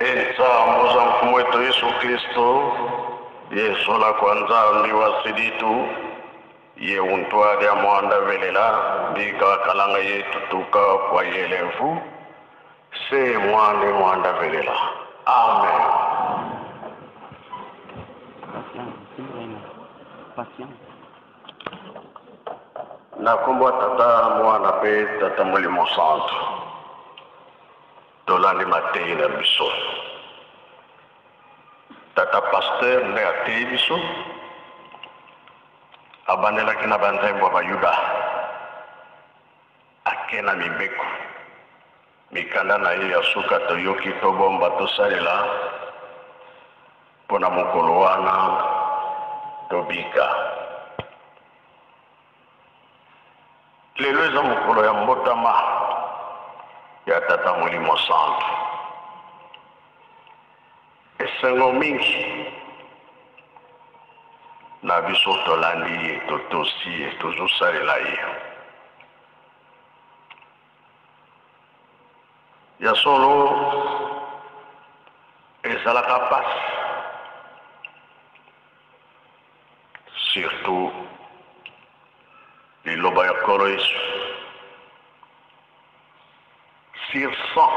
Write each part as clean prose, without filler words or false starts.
Ensambo za Mfumu wetu Yesu Kristo, yesola kwa Nzambi wa siditu, ye untwalya mwanda velela mbika kalanga yetu tuka kwa yelevu se mwane mwanda velela. Amen. Na kombo ya Tata, Mwana mpe Tata Molimo Santu, tolandi mateyi na biso. Tata pasteur nde ateyi biso, abandelaki na banzembo ya Bayuda, ake na mibeko, mikanda na ye ya suka toyoki tobomba tosalela mpo na mokolo wana tobika. Lelo eza mokolo ya mbotama ya Tata Molimo Santu. Esengo mingi na biso tolandi ye, totosi ye, tozosalela ye. Ya solo ezalaka pasi surtout liloba ya Nkolo Yesu sur 100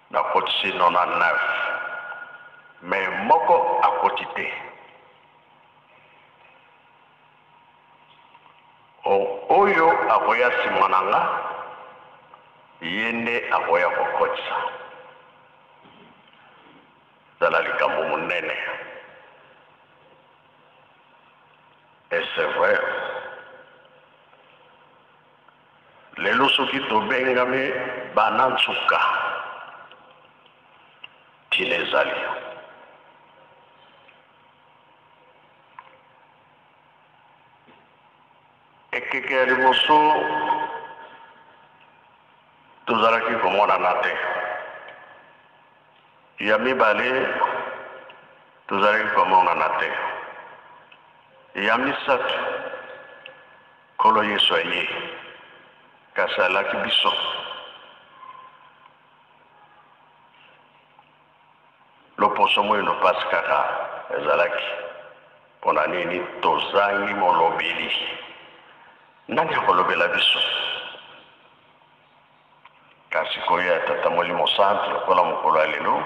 nakotisi 99 mais moko akoti te. Oyo akoya nsima na nga ye nde akoya kokotisa. Zala likambo monene. Et c'est vrai. Lelo soki tobengami bana nsuka, ntina ezali. Ekeke ya liboso tozalaki komonana te. Ya mibale tozalaki komonana te. Ya misato Nkolo Yesu aye, kasi alaki biso. Loposo moindo pasi kaka ezalaki. Pona nini tozangi molobeli? Nani akolobela biso? Kasi koya ya Tata Molimo Santu lokola mokolo ya lelo,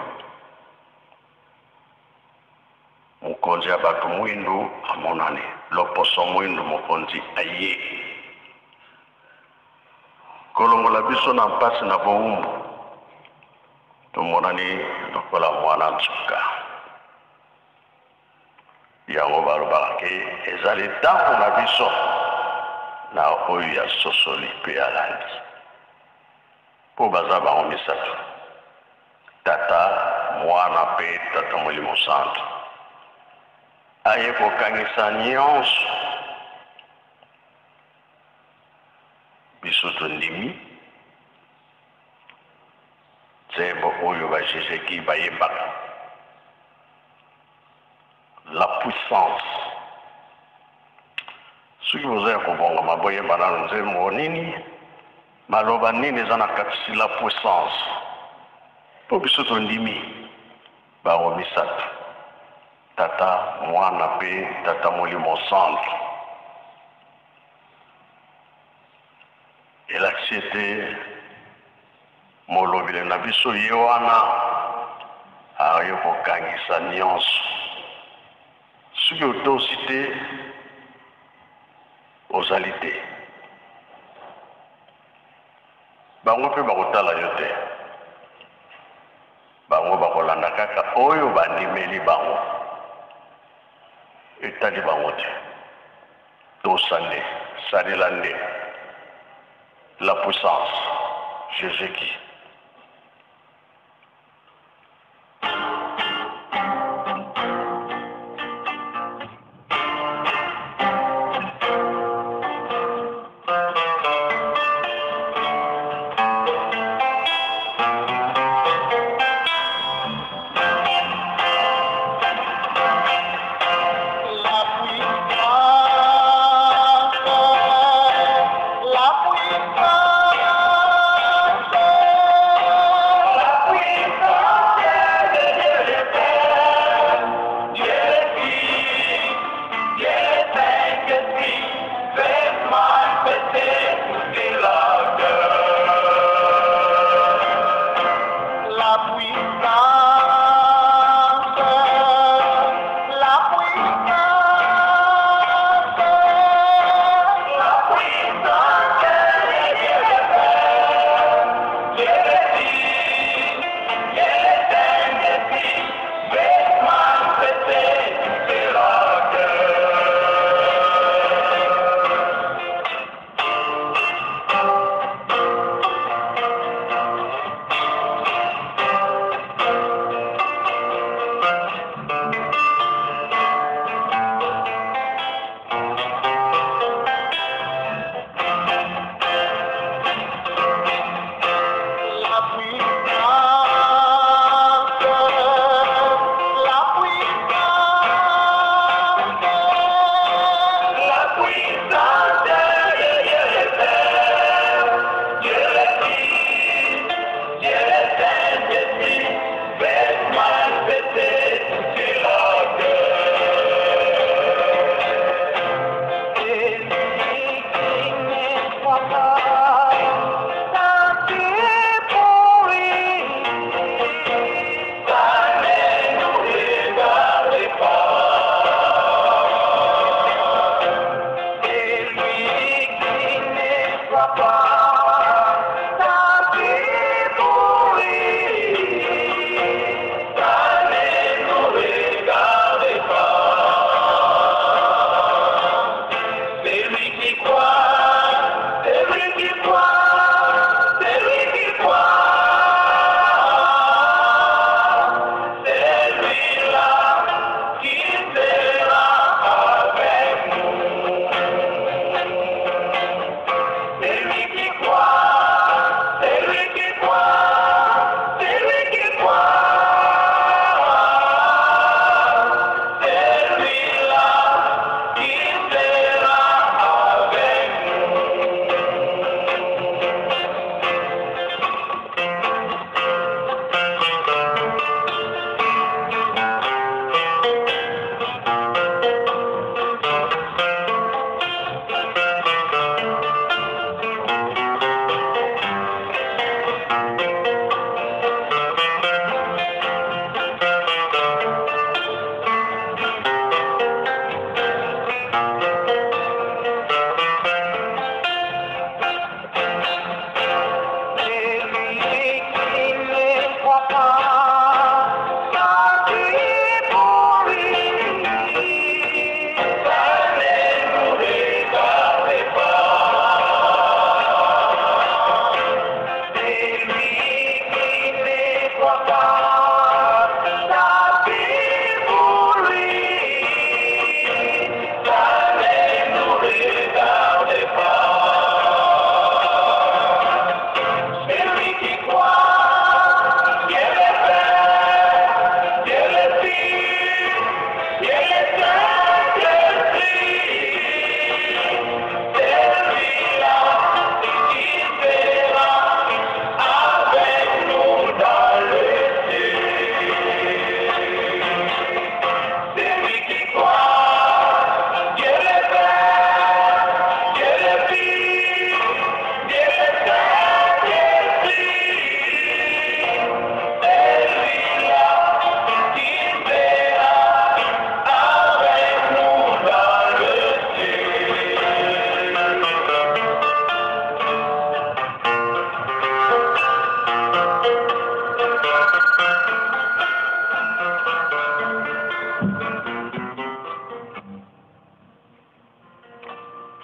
mokonzi ya bato mwindu amonani, loposo mwindu mokonzi aye kolongola biso na mpasi na bowumbu, tomonani lokola mwana nsuka. Yango balobaka ke ezali ntango na biso na oyo ya sosoli mpe alandi, mpo baza bango misato, Tata, Mwana mpe Tata Molimo Santu. Aye kokangisa nyonso biso tondimi nzembo oyo ba Jejeki bayembaka. La puissance. Soki boza ya kobongama boyemba nano nzembo nini, maloba nini eza na kati la puissance. Po biso tondimi bango misato, Tata, Mwana pe Tata Molimo Santu. Elakisi ete Molobeli na biso ye wana aye kokangisa nionso. Soki otosi te, ozali te. Bango pe bakotala yo te. Bango bakolanda kaka oyo bandimeli bango. Etali bango te. Tosa nde, salela nde. La puissance Jesus qui. La puissance, la puissance. pas, t'as pour lui. Ça ne nous regarde pas. C'est lui qui ne croit pas, sa vie pour lui. Ça ne nous regarde pas. C'est lui qui croit, Dieu le Père, Dieu le Fils, Dieu le Saint-Esprit. C'est lui-là qui sera avec nous dans le ciel. C'est lui qui croit, Dieu le Père, Dieu le Fils, Dieu le Saint-Esprit. C'est lui-là qui sera avec nous dans le ciel.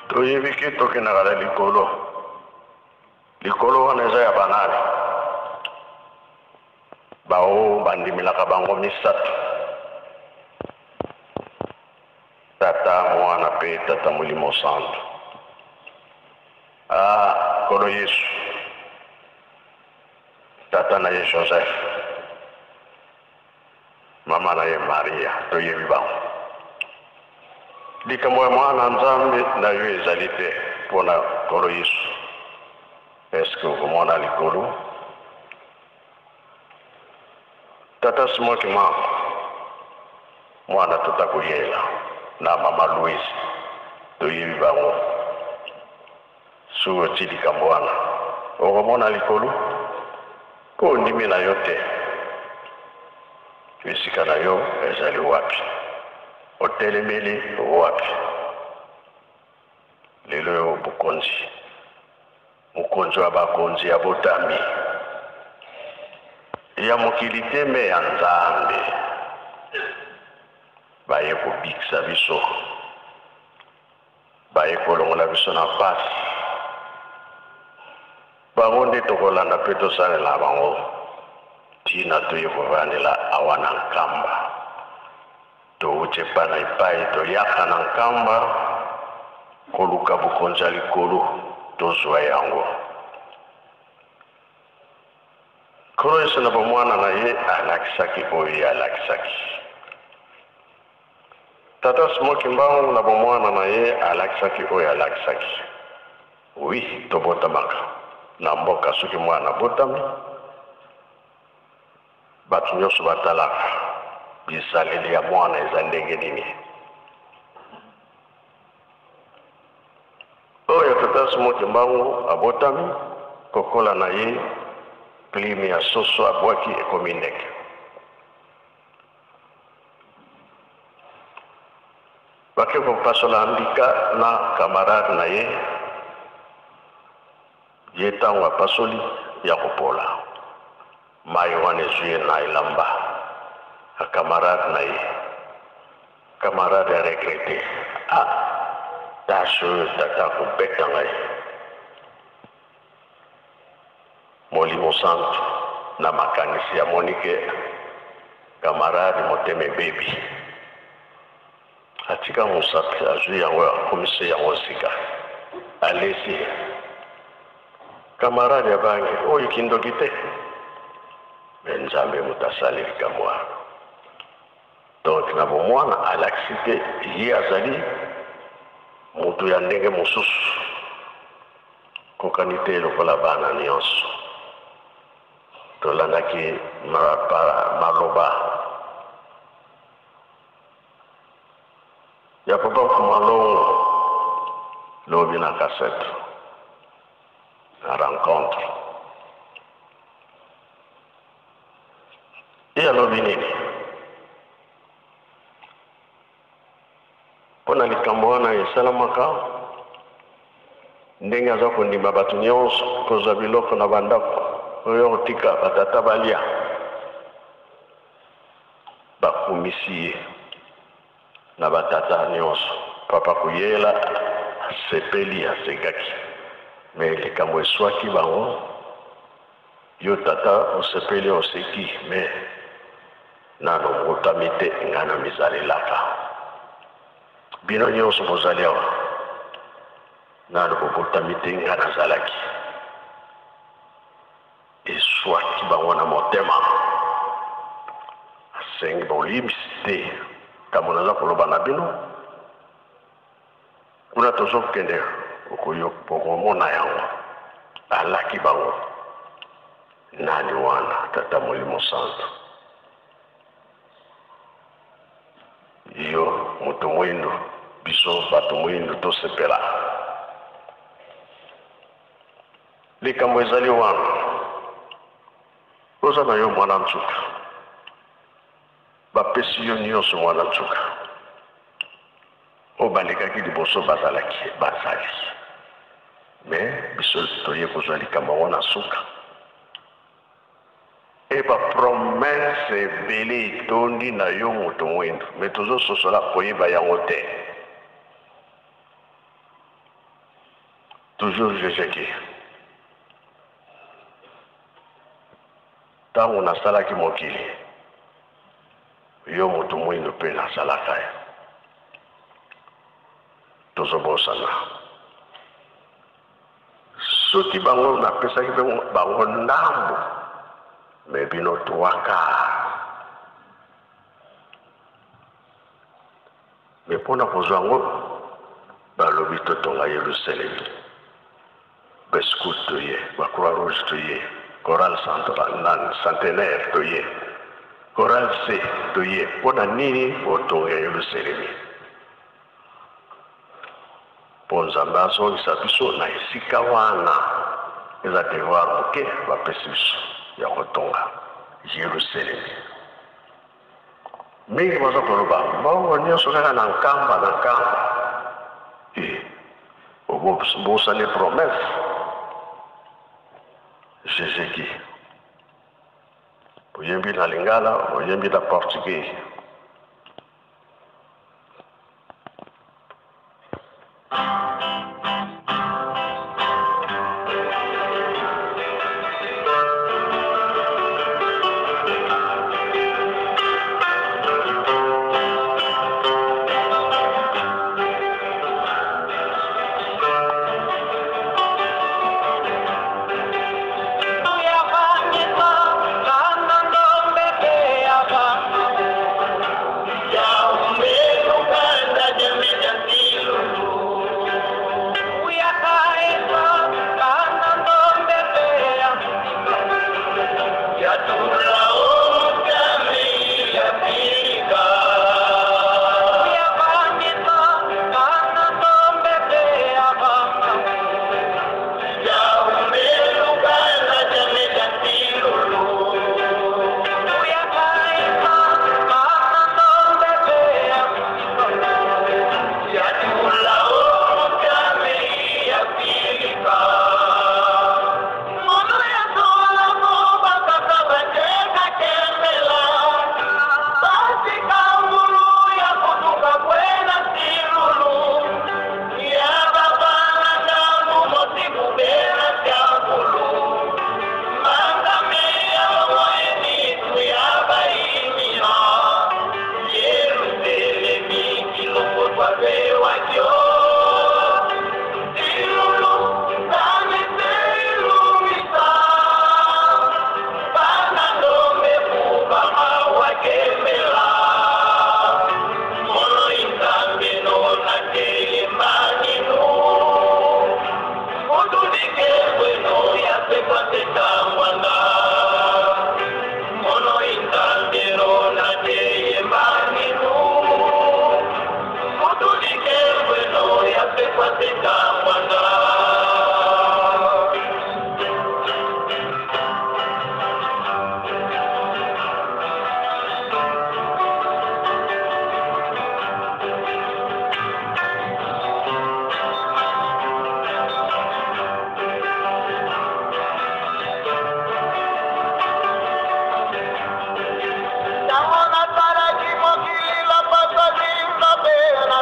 Toyebi ke tokendaka na likolo. Likolo wana eza ya banani? Bao bandimelaka bango misato, Tata, Mwana mpe Tata Molimo Santo. Ah, Nkolo Yesu, tata na ye Joseph, mama na ye Maria, toyebi bango. Likambo ya mwana Nzambe na yo ezali te mpo na Nkolo Yesu. Eske okomona likolo? Tata Simon Kimbangu, mwana tota koyela na mama Louise, toyebi bango. Soki otii likambo wana, okomona likolo? Mpo ondimi na yo te. Esika na yo ezali wapi? Otelemeli wapi? Lelo oyo bokonzi, mokonzi wa bakonzi abotami, ya mokili te me ya Nzambe. Baye kobikisa biso, baye kolongola biso na pasi. Bango nde tokolanda mpe tosalela bango ntina toye kovandela awa na Nkamba. Towuti epai na epai, toyaka na Nkamba koluka bokonzi ya likolo, tozwa yango. Nkolo Yesu na bomwana na ye alakisaki oyo ye alakisaki. Tata Simon Kimbangu na bomwana na ye alakisaki oyo alakisaki. Oui, tobotamaka na mboka, soki mwana abotami, bato nyonso batalaka bizaleli ya mwana eza ndenge nini. Oyo tata Simon Kimbangu abotami, kokola na ye, plime ya soso abwaki ekomi ndeke. Bake kopasola mbika na camarade na ye, ye ntango apasoli ya kopola, mai wana ezwi ye na elamba ya camarade na ye. Camarade a regretté: ah, tashe oyo tata akobeta ngai. Molimo Santu na makanisi amoni ke camarade motema ebebi, atika mosapi, azwi yango, akomisi yango sika, alesi camarade. Abangi oyo kindoki te, me Nzambe moto asali likambo wana. Donc na bomwana alakisi te ye azali moto ya ndenge mosusu, kokani te lokola bana nyonso. Tolandaki maloba ya papa Mfumalongo lobi na cassette na rencontre. Ye alobi nini mpo na likambo wana esalamaka ndenge aza kondima bato nyonso kozwa biloko na bandako oyo kotika batata balia? Bakumisi ye na batata nyonso. Papa Kuyela asepeli, asekaki, me likambo eswaki bango. Yo tata osepeli, oseki, me nano mbotami te, ngai na mizalelaka. Bino nyonso bozali awa, nano bobotami te, ngai nazalaki. Eswaki bango na motema. Asengi bolimbisi te. Kambo naza koloba na bino, kuna tozokende, okomona yango. Alaki bango. Nani wana? Tata Molimo Santu. Yo moto mwindo, biso bato mwindo tosepela. Likambo ezali wana, oza na yo mwana nsuka, bapesi yo nyonso mwana nsuka. Oyo balekaki liboso bazalaki, bazali, me biso toye kozwa likambo yango na suka. E bapromese ebele etondi na yo moto mwindo, me tozososola koyeba yango te. Toujours Jésus. Ntango nasalaki mokili, yo moto mwindo mpe nasalaka ye. Tozobosana. Soki bango napesaki mpe bango ndambo, me bino 3/4. Me mpona kozwa yango, balobi totonga Yerusalemi. Bascout toye, bacroix rouge toye, chorale centenaire toye, chorale C toye. Mpona nini kotonga Yerusalemi? Mpo Nzambe azongisa biso na esika wana. Eza devoir moke bapesi biso ya kotonga Yerusalemi. Mingi baza koloba mbongo nyonso kaka na Nkamba, na Nkamba. E obosani promesse Jésus. Oyembi na lingala, oyembi na portugais.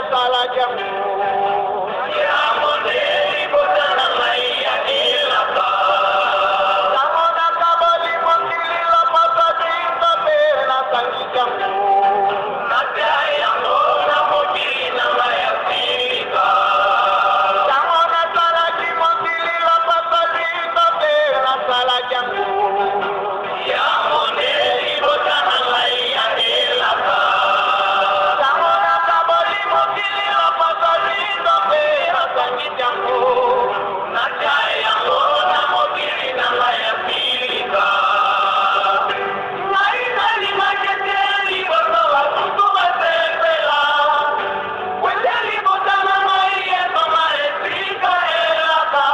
nasalaki yango. Yango nde libota na ngai ya elaka. Tango nakaboli mokili lopasa Nzambe nasangisi yango. Natia yango na mokili na ngai ya sika. Tango nasalaki mokili lopasa Nzambe nasalaki yango. Yango nde libota na ngai ya elaka. Tango nakaboli mokili lopasa Nzambe nasangisi yango. Natia yango na mokili na ngai ya sika. Ngai nalingaki ete liboso basusu basepela, po ete libota na ngai ekoma esika elaka.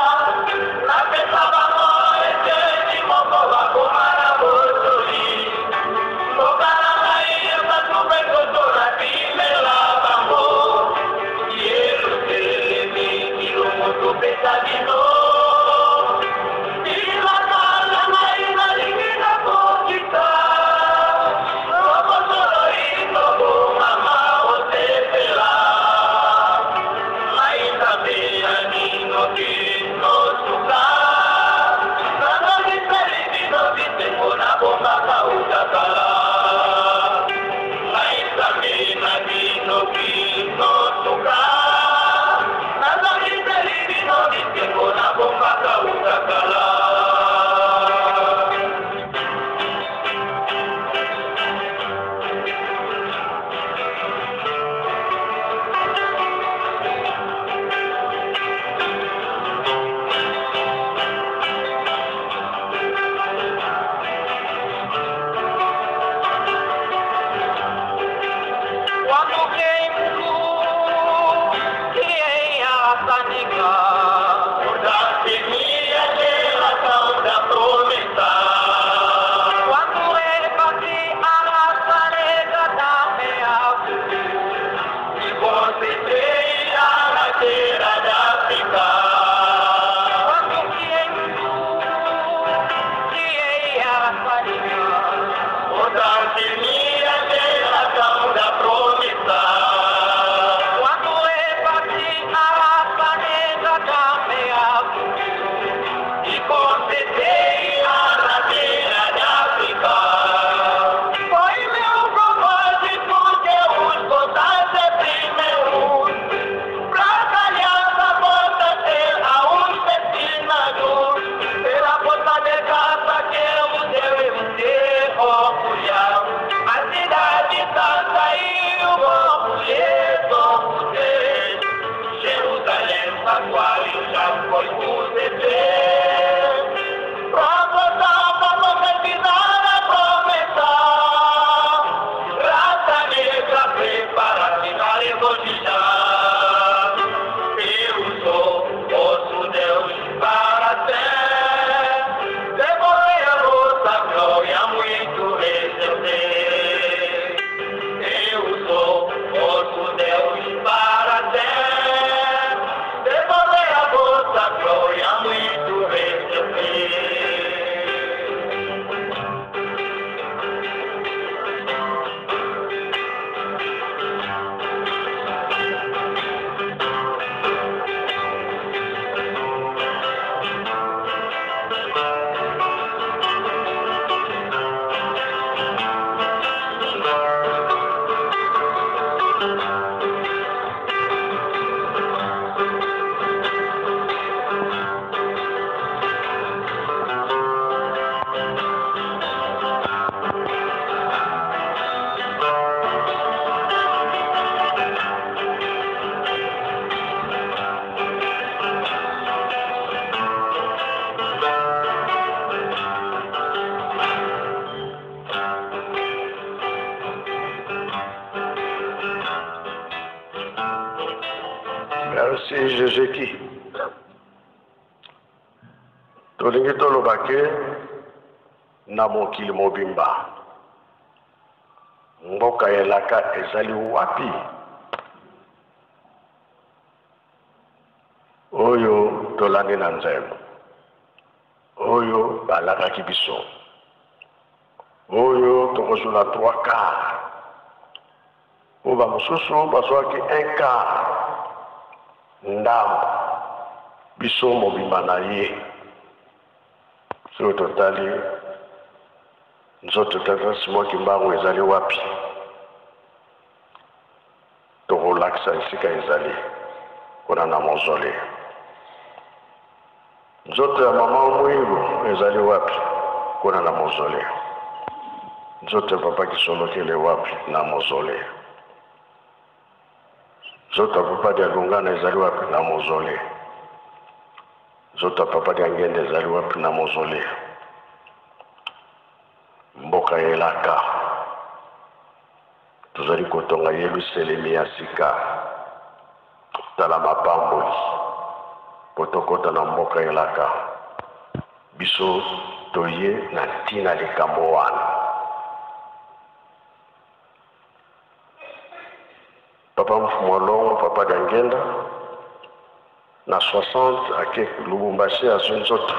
Napesa bango eteni moko bakoma na bosoli. Mboka na ngai esantu mpe nzoto napimela bango. Yelusalemi milongo topesa bino. Bilaka na ngai nalingi nakokisa. Lokosolo ino mama osepela. Ngai Nzambe na bino kino suka. Nazongiseli bino bisengo nabombaka uta kala. Ngai Nzambe na bino kino suka. Nazongiseli bino bisengo nabombaka uta kala. Quando quem criei a raça negra, da geração da promessa. Quando reparti a raça negra da minha e concentrei a rasteira da África. Quando criei criei a raça negra, da geração da promessa. Quando reparti a raça negra da minha e concentrei a rasteira da África. Foi meu propósito que os botasse primeiro, pra que a aliança possa ser aos destinados, pela força de graça que eu devo ter orgulhar. A cidade santa e o povo Jerusalém, santuário já foi conceder. Pra pra concretizar a promessa. Raça negra, prepara-se para regozijar. Eu sou vosso Deus para sempre. Devolver a vossa glória muito receber. Eu sou vosso Deus para sempre. Devolver a vossa glória muito receber. Merci Jésus. Tolingi toloba ke na mokili mobimba mboka elaka ezali wapi oyo tolandi na nzembo oyo balakaki biso oyo tokozwa na 3 quart. Oyo bamosusu bazwaki un quart, ndambo, biso mobimba na ye. Soki totali nzoto tata Simon Kimbangu ezali wapi, tokolakisa esika ezali kuna na mausolee. Nzoto ya mama Mwilu ezali wapi? Kuna na mausolee. Nzoto ya papa Kisolokele wapi? Na mausolee. Nzoto ya papa Dialungana ezali wapi? Na mausolee. Nzoto ya papa Diangenda ezali wapi? Na mausolee. Mboka elaka. Tozali kotonga Yelusalemi ya sika. Tala mapamboli mpo tokota na mboka elaka. Biso toye na ntina likambo wana. Papa Mfumu Alongo, Papa Diangenda, na 60 ake Lubumbashi azwi nzoto.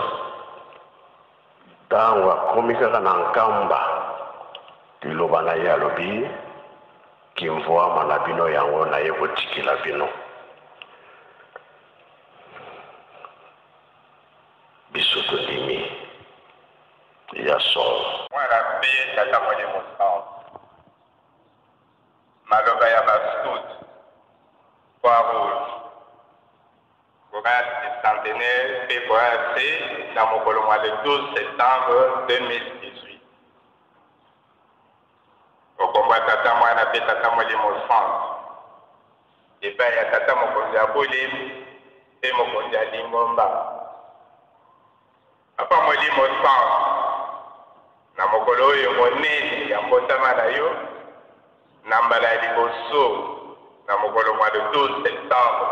Ntango akomi kaka na Nkamba, liloba na ye alobi, Kimvuama na bino yango naye kotikela bino. Biso tondimi ya solo. Mwana mpe Tata Molimo Santu. Maloba ya ba scouts, Croix Rouge, Chorale du Centenaire mpe Chorale C na mokolo mwa le 12 septembre 2018. O kombo ya Tata, Mwana mpe Tata Molimo Santu, epai ya Tata Mokonzi ya bule mpe Mokonzi ya lingomba. Papa Molimo Santu, na mokolo oyo monene ya mbotama na yo, na mbala ya liboso na mokolo mwa le 12 septembre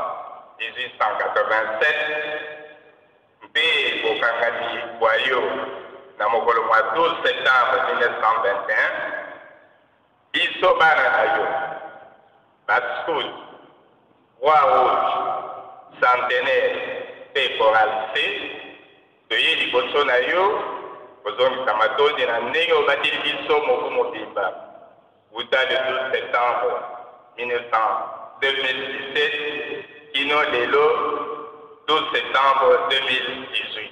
1887, mpe bokangami bwa yo na mokolo mwa 12 septembre 1921, biso bana na yo, ba Scouts, Croix Rouge, Centenaire mpe Chorale C, toye liboso na yo kozongisa matondi na ndenge obateli biso mobu mobimba wuta le 12 septembre 2017 kino lelo 12 septembre 2018.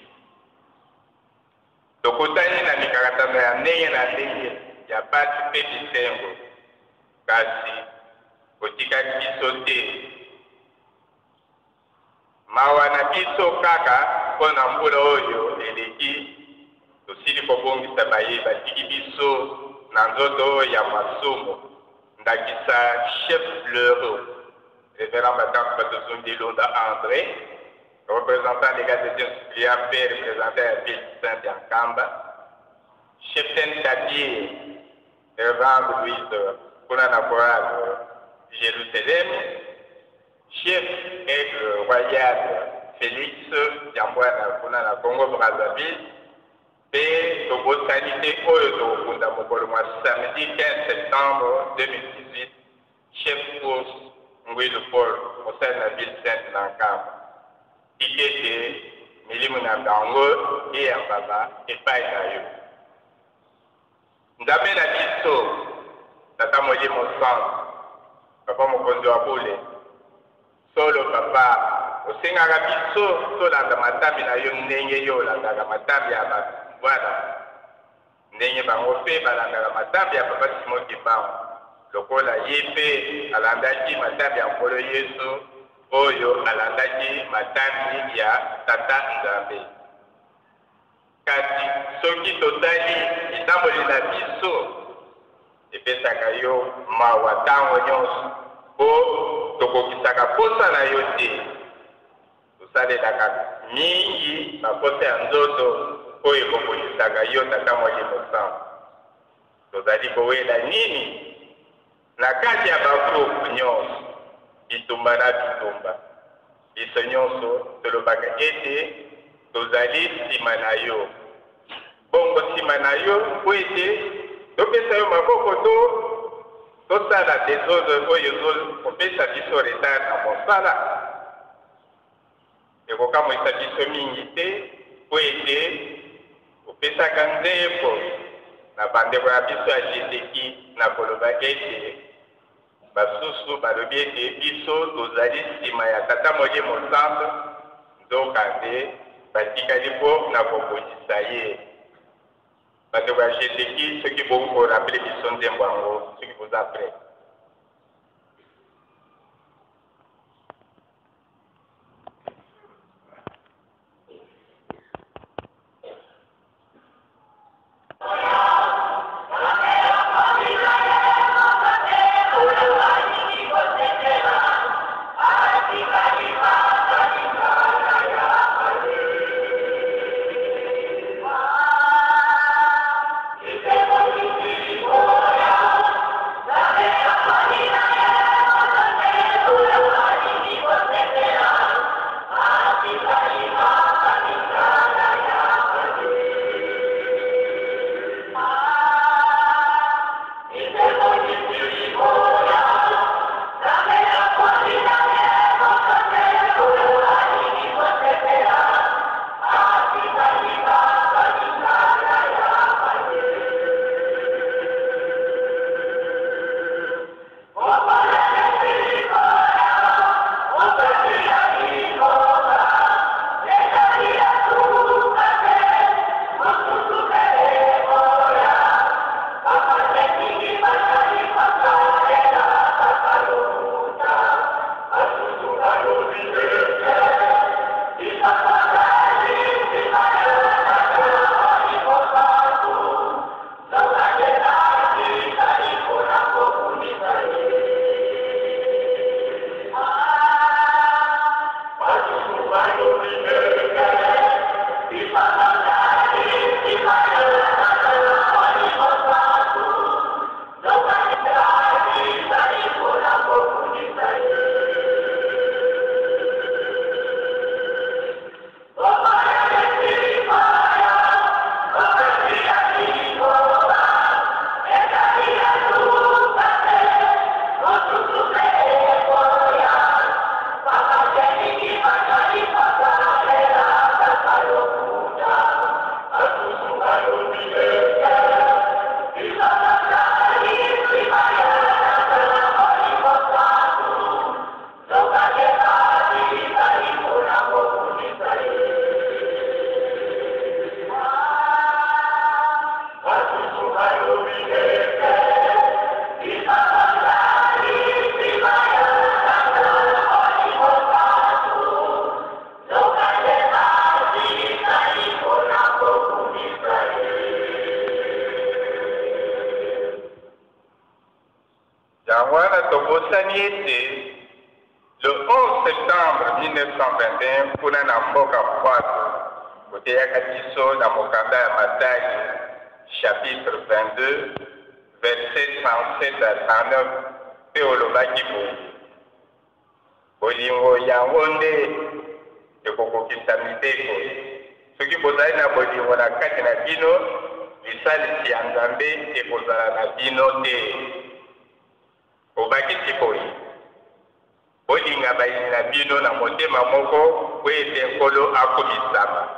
Tokutani na mikakatano ya ndenge na ndenge ya pasi mpe bisengo, kasi otikaki biso te. Mawa na biso kaka mpo na mbula oyo eleki, tosili kobungisa baye batiki biso na nzoto ya masumu, ndakisa Chef Fleureau, Reverend Batantu Batuzundi Lunda Andre, Representant legal deuxième suppléant mpe représentant ya ville sainte ya Nkamba, Cheftaine Kabier, Reverend Louise kuna na chorale Jerusalem, Chef Aigle Royal Felix Yambwana kuna na Congo Brazzaville, mpe tobosani te oyo tokokunda mokolo mwa samedi 15 septembre 2018, Chef Ours Ngwilu Paul, mosali na ville sainte na Nkamba. Tika ete milimo na bango eyambama epai na yo. Nzambe na biso, Tata Molimo Santu, Papa Mokonzi wa bule, solo Papa, osengaka biso tolanda matambi na yo ndenge yo olandaka matambi ya bana. Ndenge bango mpe balandaka matambe ya Papa Simon Kimbangu, lokola ye mpe alandaki matambe ya Nkolo Yesu, oyo alandaki matambi ya Tata Nzambe. Kasi soki totali etamboli na biso, epesaka yo mawa tango nyonso, mpo tokokisaka posa na yo te. Tosalelaka mingi baposa ya nzoto oyo ekopolisaka yo, Tata Molimo Santu. Tozali kowela nini? Na kati ya ba groupe nyonso, bitumba na bitumba. Biso nyonso tolobaka ete tozali nsima na yo. Bongo nsima na yo mpo ete topesa yo maboko to tosala desordre oyo ezo kopesa biso retard na mosala? Ekokamwisa biso mingi te mpo ete opesaka nzembo na bandeko na biso ya Jeseki na koloba ete. Basusu balobi ete biso tozali nsima ya Tata Molimo Santu, nzokande batikali mpo na kobundisa ye. Bandeko ya GTQ, soki bokoki ko rappeler biso nzembo yango, soki boza prêt. Yango wana tobosani ete le 11 septembre 1921 kuna na mboka Pwato, koteyaka biso na mokanda ya Matai chapitre 22 verset 37 à 39 mpe olobaki boye, Bolingo yango nde ekokokisa mibeko. Soki bozali na bolingo na kati na bino, lisalisi ya Nzambe ekozala na bino te. Obakisi boye, Bolinga bayini na bino na motema moko mpo ete Nkolo akumisama.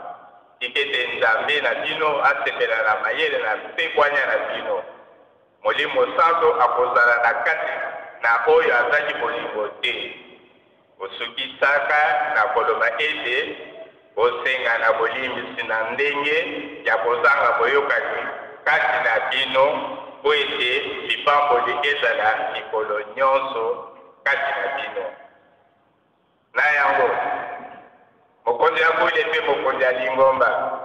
Tika ete Nzambe na bino asepela na mayele na mpe bwanya na bino. Molimo Santu akozala na kati na oyo azangi bolingo te. Osukisaka na koloba ete, Bosengana bolimbisi na ndenge ya kozanga boyokani kati na bino mpo ete lipamboli ezala mikolo nyonso kati na bino. Na yango, mokonzi ya bule mpe mokonzi ya lingomba,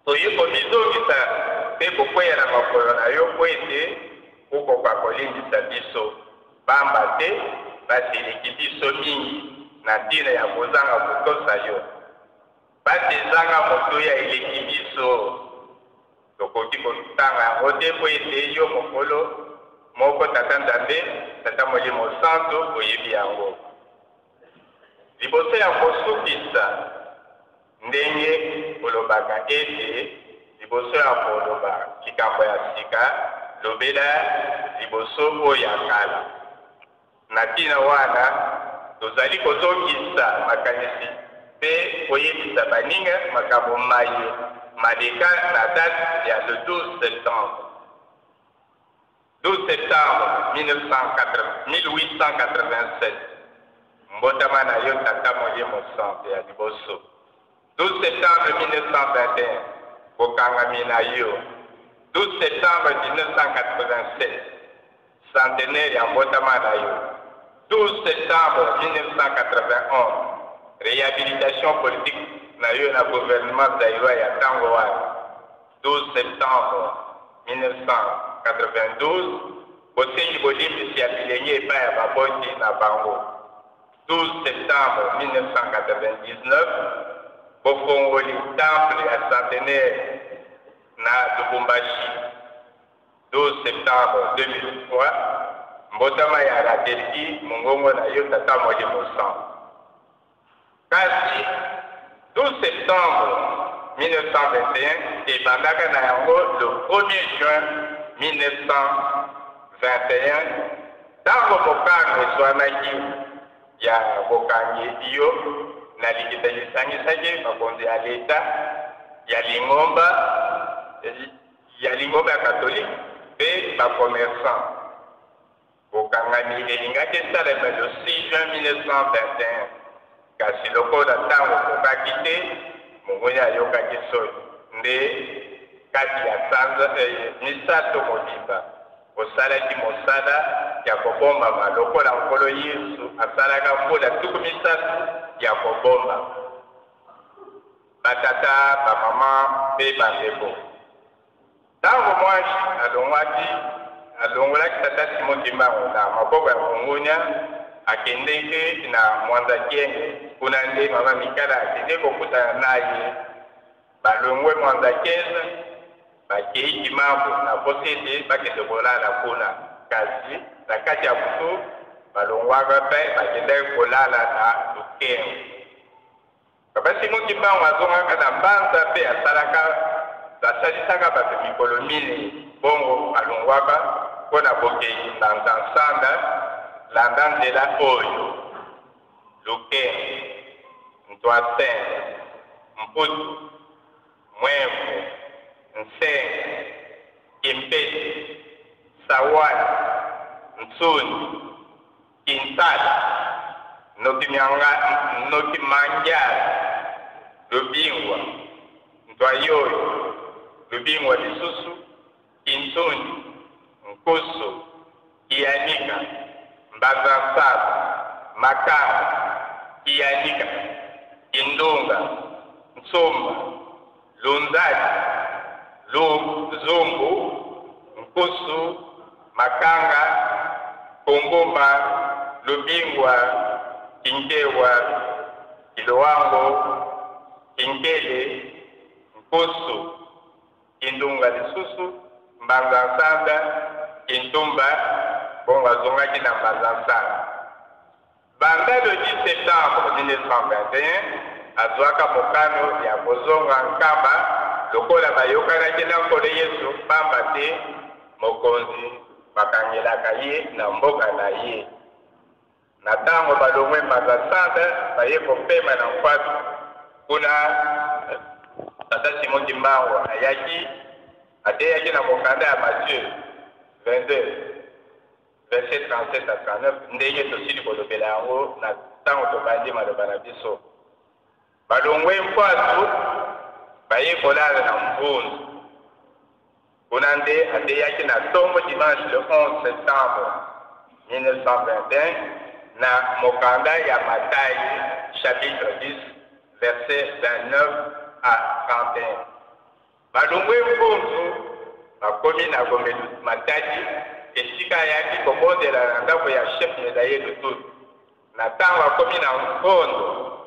toye komizongisa mpe kokweya na makolo na yo mpo ete okoka kolimbisa biso, pamba te pasi eleki biso mingi na ntina ya kozanga kotosa yo. Pasi ezanga motuya eleki biso. Tokoki kotanga yango te mpo ete yo mokolo moko Tata Nzambe, Tata Molimo Santu oyebi yango. Liboso ya kosukisa ndenge olobaka ete liboso ya koloba likambo ya sika, lobela liboso oyo ya kala. Na ntina wana, tozali kozongisa makanisi mpe koyebisa baninga makambo maye maleka na date ya le 12 septembre. 12 septembre. 1887, mbotama na yo Tata Molimo Santu ya liboso. 12 septembre 1921, bokangami na yo. 12 septembre 1987, centenaire ya mbotama na yo. 12 septembre 1991, rehabilitation politique na yo na gouvernement zaïrois ya tango wana. 12 septembre 1992, bosengi bolimbisi ya bilenge epai ya baboti na bango. 12 septembre 1999, bofongoli temple ya centenaire na Lubumbashi. 12 septembre 2003, mbotama ya Radelki, mongongo na yo Tata Molimo Santu. Kasi 12 septembre 1921 ebandaka na yango le 1er juin 1921, ntango mokano ezwamaki ya bokangi yo na likita lisangisaki bakonzi ya Leta, ya lingomba ya lingomba ya Katolike mpe ba commerçants. Bokangami elingaki esalema le 6 juin 1921, kasi lokola ntango ekokaki te, monguna ayokaki soni nde kati ya sanza misato mobimba osalaki mosala ya kobombama lokola Nkolo Yesu asalaka mbula 30 ya kobombama. Batata, bamama mpe bandeko. Ntango mwasi alongwaki, alongolaki tata Simon Kimbangu na maboko ya mongunya, akendeke na Mwanza Kienge, kuna nde mama Mikala akendeki kokutana na ye. Balongwe Mwanza Kienge, bakei Kimambo na posa ete bakende kolala kuna. Kasi na kati ya butu, balongwaka mpe bakendaki kolala na Lukengo. Papa Simon Kimbangu azongaka na Mbanza mpe asalaka asalisaka bato mikolo minei, bongo alongwaka mpo na bokei Mbanza Nsanda, landa nzela oyo, Lukengo, Ntwasenga, Mputu, Mwemfu, Nsenga, Kimpese, Sawani, Nsuni, Kinsala, Noki Mangiala, Lubingwa, Ntwayoyo, Lubingwa lisusu, Kinsundi, Nkusu, Kianika, Mbanza-Nsala, Makanga, Kianika, Kindunga, Nsumba, Lunzali, Zumbu, Nkusu, Makanga, Kongoma, Lubingwa, Kinkewa, Kiloango, Kinkele, Nkusu, Kindunga lisusu, Mbanza-Nsanda, Kintumba, bongo azongaki na Mbanza-Nsanda. Banda le 10 septembre 1921, azwaka mokano ya kozonga Nkamba lokola bayokanaki na Nkolo Yesu, pamba te mokonzi bakangelaka ye na mboka na ye. Na tango balongwe Mbanza Centre, baye kopema na Nkwatu. Kuna, Tata Simon Kimbangu ayaki, ateyaki na mokanda ya Matthieu 22. Verset 37 à 39, ndenge tosili kolobela yango na ntango tobandi maloba na biso. Balongwe Mpwasu, baye kolala na Mvunzu. Kuna nde ateyaki na ntongo dimanche le 11 septembre 1921 na mokanda ya Matai chapitre 10 verset 29 à 31. Balongwe Mvunzu, bakomi na Gombe Matadi, esika ayaki kobondela na ndako ya chef Medaye Lututu. Na tango akomi na Nkondo,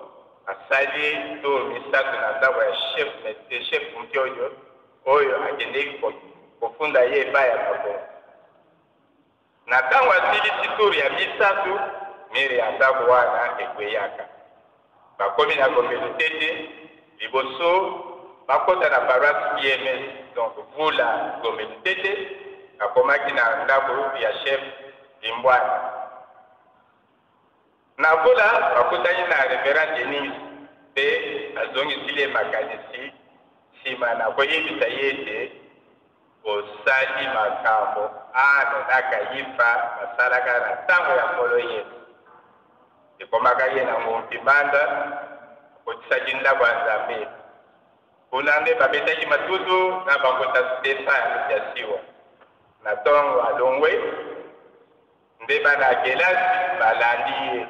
asali tour misato na ndako ya chef chef Mukiojo oyo akendeki kofunda ye epai ya bakonzi. Na tango asilisi tour ya misato, mur ya ndako wana ekweyaka. Bakomi na Gombe Lutete, liboso bakota na paroisse IMS, donc Vula Gombe Lutete, bakomaki na ndako ya chef Limbwana. Na Vula, bakutani na Reverend Denis mpe azongisili ye makanisi nsima na koyebisa ye ete. Osali makambo Ana na Kayifa basalaka na ntango ya Nkolo Yesu. Ekomaka ye na Ngompi Mbanda, akotisaki ndako ya Nzambe. Kuna nde babetaki matutu na bankota Stefane ya Siwa. Na ntongo alongwe, nde bana ya kelasi balandi ye,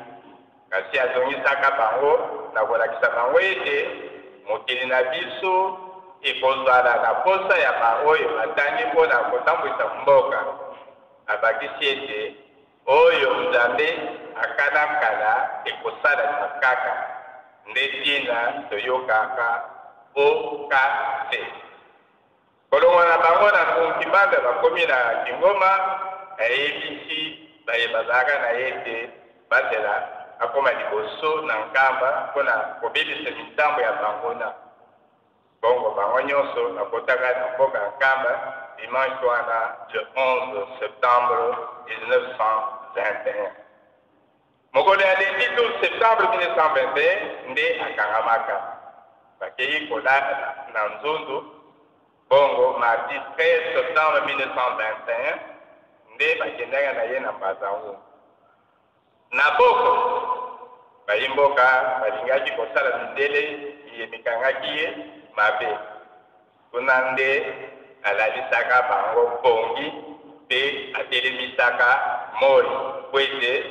kasi azongisaka bango na kolakisa bango ete mokili na biso ekozala na posa ya baoyo batangi mpo na kotambwisa mboka. Abakisi ete oyo Nzambe akana kala ekosalema kaka, nde ntina toyokaka OKC. Kolongwa na bango na Nkunkimbanda bakomi na Kingoma, ayebisi baye bazalaka na ye ete bazela akoma liboso na Nkamba mpo na kobebisa mitambo ya banguna. Bongo bango nyonso bakotaka na mboka Nkamba dimanche wana le 11 septembre 1921. Mokolo ya lundi 12 septembre 1921 nde akangamaka. Bakei kolala na nzunzu. Bongo mardi 13 septembre 1921 nde bakendaka na ye na Mbanza-Ngungu. Na boko, bayi mboka balingaki kosala mindele miye mikangaki ye mabe. Kuna nde alalisaka bango mpongi mpe atelemisaka moi mpo ete.